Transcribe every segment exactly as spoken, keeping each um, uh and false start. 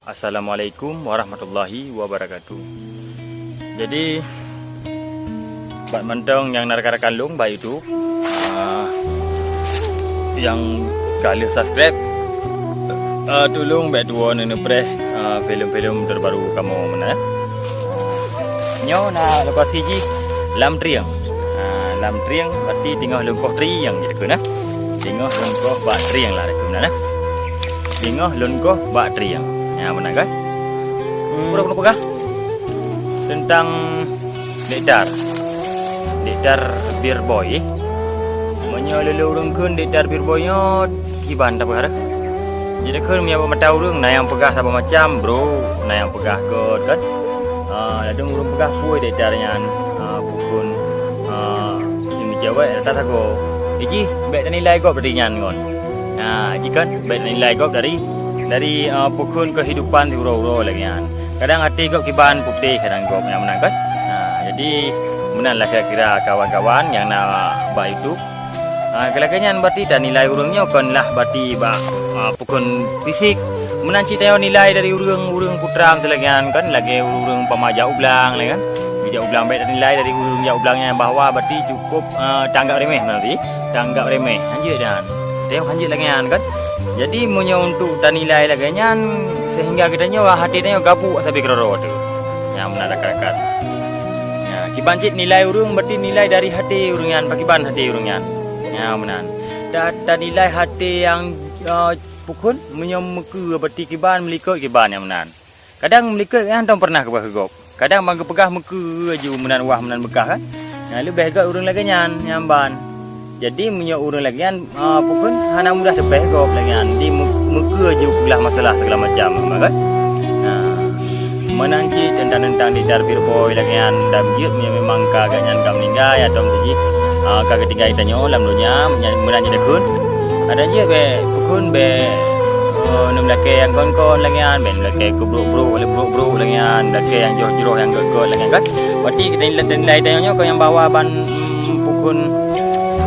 Assalamualaikum warahmatullahi wabarakatuh. Jadi, bak mantong nyang na rakan-rakan lôn bak YouTube, ah, nyang ka lheueh subscribe, ah, tulông bèk tuwoe neupreh, ah, filem-filem terbaru kamoe meunan, eh. Nyoe na lokasi jih lam trieng. Ah, lam trieng berarti teungoh lôn koh trieng jih takheun, eh. Teungoh lôn koh bak trieng lah takheun meunan, eh. Teungoh lôn koh bak trieng. Nyan meunan kan? Hmm. Uroe keuneuk peugah teuntang Dek Dar. Dek Dar Beer Boy. Meunyoe lé-lé ureueng kheun Dek Dar Beer Boy nyoe kiban tapeugah. Jadi kheun meunyoe bak mata ureueng na nyang peugah saban macam, bro, na nyang peugah göt kan. Ah, ladôm ureueng peugah peue Dek Dar nyan, ah, peue kheun, ah, nyang meucewek rata sagoe. Jih bèk tanilai gob dari nyan ngon. Nah, jih kan bèk nilai gob dari, dari, eh, peue kheun keuhidupan siuroe-uroe lagèe nyan. Kadang até gob kiban putéh kadang gob nyang meunan kan. Nah, jadi meunan lah kira-kira kawan-kawan nyang na bak YouTube. Ah, keu lagèe nyan berarti tanilai ureueng nyoe kon lah berarti bak, ah, peue kheun fisik. Meunan cit tanyoe nilai dari ureueng, ureueng putra lagèe nyan kan, lagèe ureueng pama jak u blang lagèe kan. Geujak u blang bèk tanilai dari ureueng jak u blang nyan bahwa berarti cukup, ah, tanggap remeh meunan tadi. Tanggap remeh, hanjeuet nyan. Teuh hanjeuet lagèe nyan kan. Jadi meunyoe untuk tanilai lagèe nyan sehingga geutanyoe até tanyoe gabuk sabe keudroe-droe teuh. Nyan meunan rakan-rakan. Ya, kiban cit nilai ureueng berarti nilai dari até ureueng nyan, pakiban até ureueng nyan. Nyan meunan. Ta-, tanilai até nyang, eh, peue kheun meunyoe meukeue berarti kiban meulikot kiban nyan meunan. Kadang meulikot nyan tom pernah keubah keu gob. Kadang ban geupeugah meukeue ju meunan wah meunan beukah kan. Nah, leubeh göt ureueng lagèe nyan nyang ban. Jadi meunyoe ureueng lagèe nyan, ah, peue kheun hana mudah teupèh gob lagèe nyan. Di meu-, meukeue ju peugah masalah segala macam kan. Nah, meunan cit teuntang-teuntang Dek Dar Beer Boy lagèe nyan dan jeuet meunyoe memang ka geuh nyan ka meuninggai atau jih, ah, ka geutinggai tanyoe lam donya, meunan jih takheun. Adak jeuet bèk, peue kheun bèk, eh, neumeulakèe nyang kon-kon lagèe nyan, bèk neumeulakèe keu brok-brok, lé brok-brok lagèe nyan, meulakèe nyang jroh-jroh, nyang göt-göt lagèe nyan kan. Berarti kita nilai, nilai tanyoe nyoe kon nyang bahwa ban, mm, peue kheun,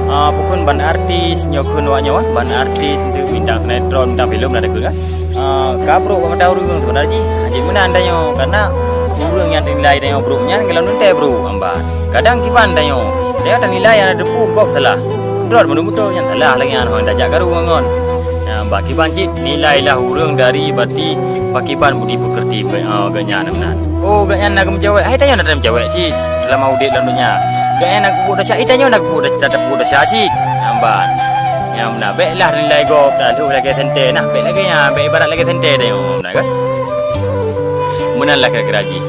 ah, peue kheun ban artis, nyoe kheun awak nyoe, ban artis, enteuk bintang sinetron, bintang filem lah takheun kan. Ah, ka brok bak mata ureueng seubeuna jih, jeuet meunan tanyoe, karena ureueng nyang tanilai tanyoe brok nyan golom teuntèe brok, amban. Kadang kiban tanyoe, tanyoe tanilai nyang na teupeue gob salah. Droe meunurot beutôi nyan salah lagèe nyan, hana tajak karu ngon. Nah, bak kiban cit nilailah ureueng dari berarti pakiban budi peukreurti, eh, geuh nyan meunan. Oh, geuh nyan na geumeucewek, hai tanyoe na meucewek cit. Seulama udép lam donya. Geuh nyan na geupeubuet desya, hai tanyoe na geupeubuet desya, na geupeubuet desya cit. Amban. Nyan meunan, bèklah nilai gob, dah lheueh lagèe sentée nah, bèk lagèe nyan, bèk ibarat lagèe sentée tanyoe, meunan kan? Meunan lah kira-kira jih.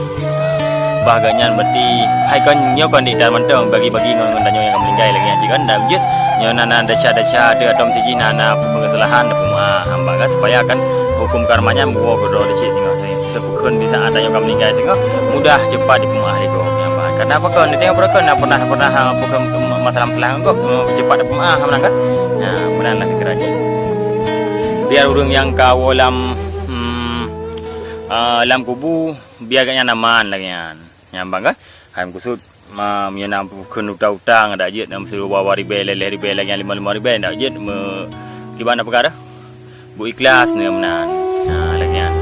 Bah geuh nyan berarti, hai kon nyoe kon Dek Dar mantong bagi-bagi ngon, ngon tanyoe nyang ka meuninggai lagèe nyan cit kan, dak jeuet nyoe na, na desya-desya teuh atau meusti jih na, na peue keusalahan, tapeumeu'ah hamba kan, supaya kan huköm karma nyan meuwoe keudroe di cit singoh. Teupeukheun di saat tanyoe ka meuninggai singoh, mudah cepat dipeumeu'ah lé gob nyan bah. Karena apa kon, di tanyoe beureukan na pernah, pernah, ha, peue kheun masalah-masalah ngon gob, cepat dipeumeu'ah meunan kan. Nah, meunan lah kira jih. Biar ureueng nyang ka woe lam, hmm, ah, lam kubu, biar geuh nyan aman lagèe nyan. Nyan ban kan? Hai meukeusut, ma, meunyoe na peue kheun utang-utang, dak jeuet na meusireubah dua ribèe, lhèe ribèe lagèe nyan, limong, limong ribèe, dak jeuet me-, kiban na peugah dah? Beu ikhlas nyan meunan. Nah, lagèe nyan.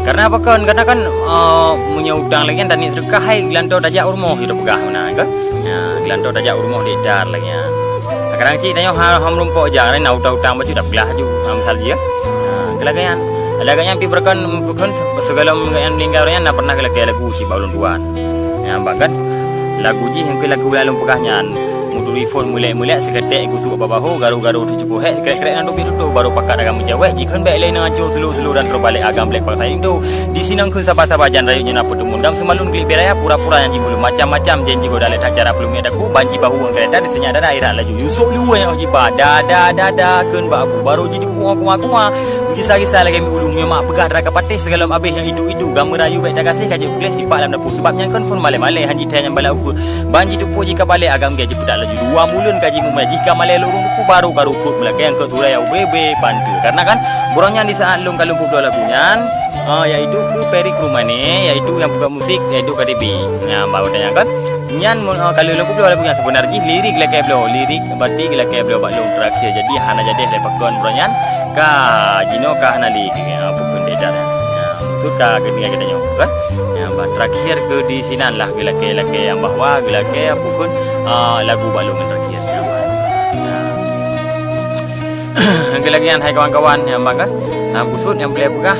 Karena apa kon? Karena kan, eh, meunyoe utang lagèe nyan, taniet seudeukah hai geulantoe tajak u rumoh, itu peugah meunan kan? Nah, geulantoe tajak u rumoh Dek Dar lagèe nyan. Kadang cit tanyoe ha, ha meurumpok jak, na utang-utang bacut dak peugah laju, ha, misal jih ya. Nah, lagèe nyan. Lagèe nyan pih beureukan peue kheun sigohlom geuh nyan meuninggai ureueng nyan na pernah geulakèe lagu cit bak ulôn tuan. Nyan bah kan. Lagu jih nyang keu lagu nyang lôn peugah nyan. Meuturi phôn meulèk-meulèk, seuketek gusok bak bahô, garu-garu teuh cukup hék, krek-krek nan duek pih tutoe, barô pakat agam meucewek, jikheun bèk lé nang ancô sulu-sulu dan troh balek agam blék paksa linto. Di sinong kheun saba-saba jan rayeuk nyoe na peuteumon, dam seumalon klik bèk raya, pura-pura nyang jimeuleueh macam-macam, janji goda lé that cara peuleumiet daku, banci bahu ngon keureta, diseunyak dada irat laju. Yusok luweh nyang jiba, dada-dada kheun bak aku, barô jiteupeue kuma-kuma. Gisa-gisa lagèe mi ulung, nyoe mak peugah dara ka patéh, sigohlom abéh nyang idu-idu, gam meurayu bèk tagaséh, ka jeuet peugleh sipak lam dapu, sabab nyan kon phôn malèe-malèe, han jithèe nyang bala ukeue. Ban jiteupeue jih ka balek agam gèt jipeudak laju, dua muleuen ka jimumet, jih ka malèe lorong ukeue, barô ka rukot meulakèe nyang keu surai ubé-bé panteue. Karena kan, buroe nyan di saat lôn ka lôn peubloe lagu nyan, ah, yaitu keu Ferry Krumane, yaitu nyang peugah musik, yaitu K T B. Nyan, baru tanya kan. Nyan mun, ah, ka lheueh lôn peubloe lagu nyan, seubeunar jih lirik lakèe bloe, lirik berarti lakèe bloe bak lôn terakhir. Jadi hana jadeh lé pakon buroe nyan, ka jinoe ka hana lé, ah, peue kheun Dek Dar nyan. Nyan. Suka geutinggai geutanyoe, kan? Nyang bah terakhir keu di sinan lah geulakée-lakée nyang bahwa geulakée apa pun, ah, lagu bak lôn nyang terakhir, nyang bah. Nah. Lagi-lagi nyan hai kawan-kawan nyang bah, kan? Nah, busut nyang peureulée peugah,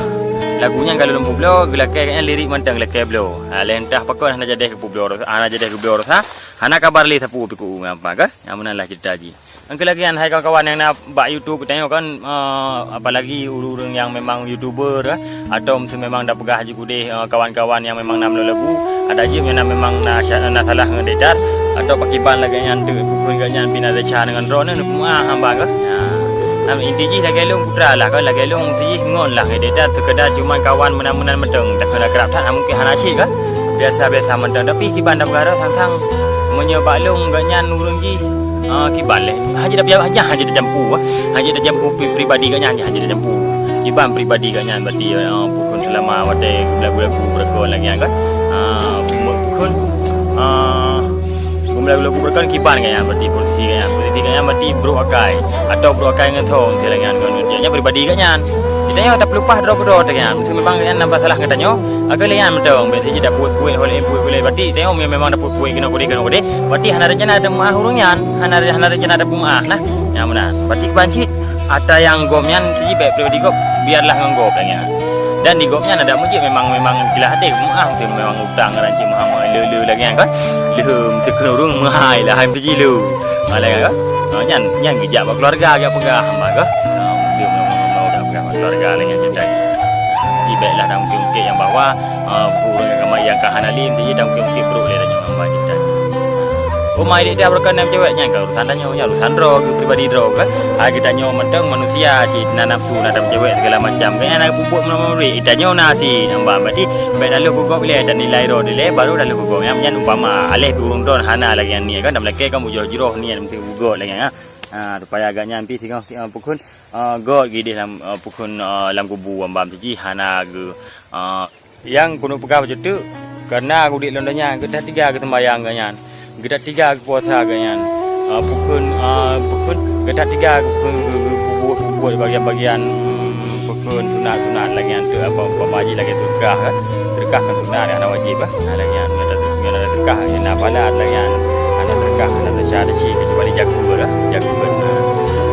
lagu nyan ka lôn peubloe, geulakée nyan lirik mantong geulakée bloe. Ah, lé entah pakon hana jadeh geupubloe, hana jadeh geubloe rasa, hana kabar lé sapeue pih keu nyang bah, kan? Nyang meunan lah cerita jih. Nyang keu lagée nyan, hai kawan-kawan nyang na bak YouTube tanyoe kan, eh, apalagi ureuëng-ureuëng nyang memang YouTuber, eh, atau meuseu memang tapeugah jih udeh, eh, kawan-kawan nyang memang na meunang lagu, adak jih nyang na memang na sya-, na salah ngon diktat, atau pakiban lagée nyan teuk bukon geuh nyan pih na desya deungon droeneuh, neupeumaah hamba geuh. Nah, nam inti jih lagée lôn putra lah kan, lagée lôn meuseu jih ngon lah ngon diktat, sekedar cuman kawan meunan-meunan mantong, takheun krab that, mungken hana cit kan, biasa-biasa mantong, tapi kiban tapeugah droe sang-sang meunyoe bak lôn geuh nyan ureuëng jih. Ah, kiban lé. Hana jeuet tapiôh, hana jeuet tajampu, ah. Hana jeuet tajampu pri-, pribadi geuh nyan, hana jeuet tajampu. Kiban pribadi geuh nyan berarti, ah, bukon seulama watée gula-gula ku beureukoh lagée nyan kan. Ah, bukon, ah, gula-gula ku beureukoh kiban geuh nyan berarti posisi geuh nyan. Posisi geuh nyan berarti brok akai. Atau brok akai ngon thong, lagée nyan ngon dia. Nyan pribadi geuh nyan. Geutanyoe tapeuleupah droe keudroe teuh nyan. Meuseu memang geuh nyan na salah geutanyoe. Akai lé nyan mantong, bék sijeuet tapuet-puet, holeh puet-puet lé. Berarti tanyoe memang tapuet-puet keunoe keudeh, keunoe keudeh. Berarti hana rencana tapeumaah ureuëng nyan, hana, hana rencana tapeumaah nah. Nyang meunan. Berarti kiban cit ata nyang gob nyan sijih bék pribadi gob, biarlah ngon gob lagée nyan. Dan di gob nyan adak meujeuet memang, memang kilah até peumaah, meuseu memang utang rancé meuhama le-le lagée nyan kan. Leuh meuseu keu ureuëng meuhai lah hai meuseu jih leuh. Ha, lagée nyan kan. Ha, nyan, nyan geujak bak keuluwarga geujak peugah hamba geuh. Ha, meuseu memang, memang udah peugah bak keuluwarga lagée nyan ceurita. Jadi béklah taungkét-ungkét nyang bahwa Ah, ureuëng agama nyang ka hana lé, meuseu jih taungkét-ungkét brok lé tanyoe hamba kita. Uma idék dia beureukan nyang cewek nyan ka urusan tanyoe, nyan urusan droe, geuh pribadi droe kan. Hai geutanyoe mantong manusia cit na nafsu, na tameucewek segala macam. Geuh nyan na peubuet meunurot tanyoe na cit hamba. Berarti bék taloh keu gob lé, tanilai droe dilée, baru taloh keu gob. Nyan, nyan umpama, aléh pih ureuëng droe hana lagée nyan niat kan, dan meulakée kan bujoh jroh niat meuseu keu gob lagée nyan. Ha, supaya geuh nyan pih singoh, ah, pukon, ah, gob gideh lam, ah, pukon, ah, lam kubu hamba meuseu jih hana geu, ah, Nyang keuneuk peugah bacut teuk, kareuna udeb lam donya geuh that tiga geuseumbayang geuh nyan, geuh that tiga geupuasa geuh nyan, ah, pukon, ah, pukon geuh that tiga geu-, geu-, geu-, geupubuet-pubuet bagian-bagian, mm, pukon sunat-sunat lagée nyan teuk, apa, umpama jih lagée seudeukah kan, seudeukah kan sunat, hana wajéb, ah, lagée nyan, nyan ada seudeukah, nyan ada pahala lagée nyan, hana seudeukah, hana tasya, tasya, kecuali jakeue lah, jakeue,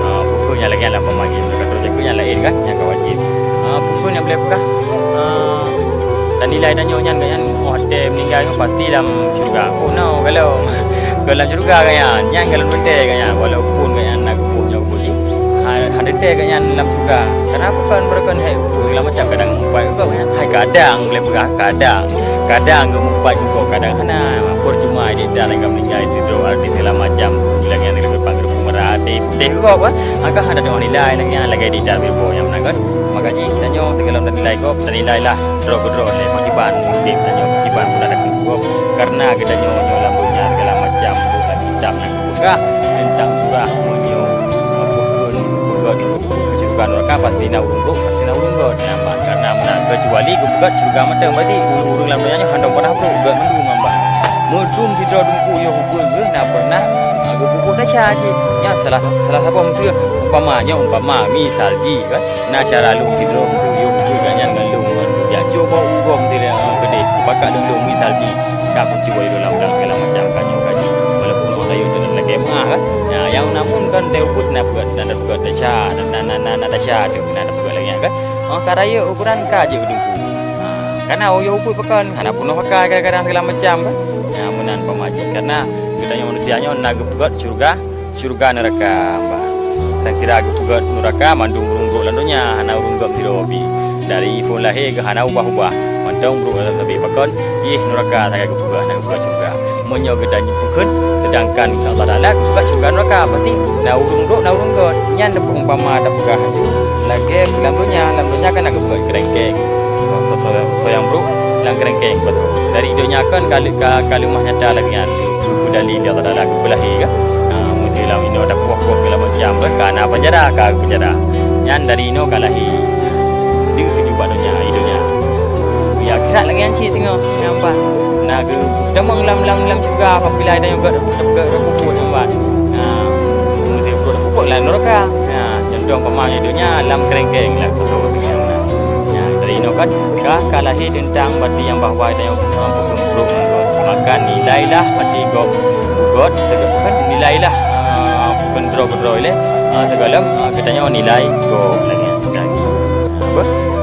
ah, pukon nyang lagée nyan lah umpama jih, jakeue nyang laén kan, nyang ka wajéb. Ah, pukon nyang peureulée peugah, ah, Tanilai tanyoe nyan geuh nyan, oh, watée meuninggai nyoe pasti lam syeuruga. Oh, no, galom. Galom syeuruga geuh nyan, nyan galom teuntée geuh nyan, walaupun geuh nyan na geubuet nyoe geubuet jih. Ha, hana teuntée geuh nyan lam syeuruga. Kenapa kon beureukan hai geubuet segala macam, kadang mupat geuh nyan. Hai kadang, boleh peugah kadang. Kadang geuh mupat geuh, kadang hana. Percuma jih dan geuh meuninggai sidroe artis segala macam. Bilang nyan geuh pang geuh peumara até putéh geuh kan. Maka hana teuh nilai lagée nyan lagée di dak beubaih nyang meunan kan. Maka jih tanyoe sigohlom tanilai gob, tanilai lah. Droe keudroe lé, pakriban udeb tanyoe, pakriban pun ada keu gob. Karena geutanyoe nyoe lam donya segala macam buet lam kitab nyang geupeugah teuntang surah meunyoe, eh, peukeuen, peugot, keusyuruga nuraka pasti na ureuëng brok, pasti na ureuëng got. Nyan ban karena meunan, keucuali geupeugot syuruga mantong, berarti ureuëng lam donya nyoe hana pernah brok, got mandum nyan ban. Meudum sidroe teungku yoh ubui geuh na pernah, eh, geupeubuet desya cit. Nyan salah, salah saboh meuseu umpama, nyoe umpama, misal jih kan. Na syara lôn sidroe, yôh bukui gobnyan ngon lôn ngon lôn jak cuba u gob sidroe, eh, keudeh, kupakat lôn, lôn misal jih, ka kucuba sidroe lam, lam segala macam ka nyoe ka jih. Walaupun ureuëng rayeuk tu lagée meuah kan. Nah, nyang namun kan teuh ubit na peugah, na peugah desya, na, na, na, na, na desya teuh na peugah lagée nyan kan. Oh, ka rayeuk ukuran ka jeuet keu teungku. Ha, kana yôh ubit pakon, hana peunoh pakai kadang-kadang segala macam kan. Nah, meunan pamaji. Karena geutanyoe manusia nyoe na geupeugét syeuruga, syeuruga neuraka, bah. Dan kira geupeugét neuraka mandum ureuëng brok lam donya, hana ureuëng gob sidroe pih. Dari phon lahé geuh hana ubah-ubah, mantong brok lam sabe pakon, jih neuraka sagai geupeugét, hana geupeugét syeuruga. Meunyoe geutanyoe peukeuen, seudangkan Allah Taala geupeugét syeuruga neuraka, pasti na ureuëng brok, na ureuëng gob. Nyan peumpama tapeugah lagée lam donya, lam donya kan na geupeugét keurengkeng. Soe, soe, soe nyang brok lam keurengkeng, beutôi. Dari donya kan ka, ka, ka leumah nyata lagée nyan. Geupeu-, geupeu dalil lé Allah Taala, geupeulahé kan. Ha, meuseu lam inoe tapoh-poh segala macam kan, ka na penjara, ka penjara. Nyan dari inoe ka lahé. Deuh keujubah donya, di donya. Ya, akhirat lagée nyan cit teungoh, nyang ban. Na geu-, tamong lam, lam, lam syeuruga, apabila tanyoe gét, gét, gét, gét, nyang ban. Ha, meuseu gét, gét, lam neuraka. Ha, contoh umpama di donya, lam keurengkeng, lam keurengkeng. Ya, dari Nyoe kan ka, ka lahé teuntang bati nyang bahwa geutanyoe, eh, beukeumprok ngon gob. Maka nilailah bati gob, gob, nilailah, eh, keudroe-keudroe ilée, eh, sigohlom, eh, geutanyoe nilai gob lagée nyan. Beuh?